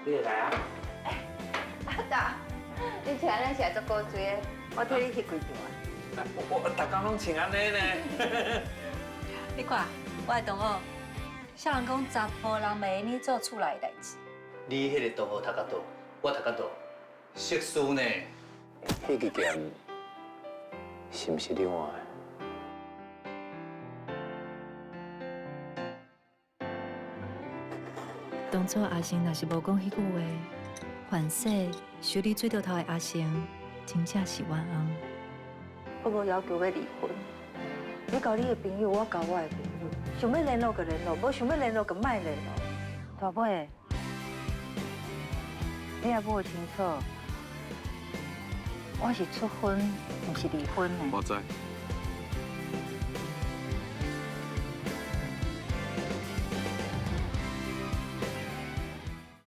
你會來啊？阿達，你穿按呢是足古錐的，我替你翕幾張啊。我逐工攏穿按呢呢。你看，我的同學，啥人講查埔人袂用做厝內的代誌？你彼个同學讀甲佗，我讀甲佗，熟識呢。彼支劍是毋是你換的？當初阿成若是無講彼句話，凡世修理水著頭的阿成，真正是冤枉。我無要求欲離婚，你交你的朋友，我交我的朋友，想欲聯絡就聯絡，無想欲聯絡就莫聯絡。大尾，你也無清楚，我是出婚，毋是離婚呢。我知。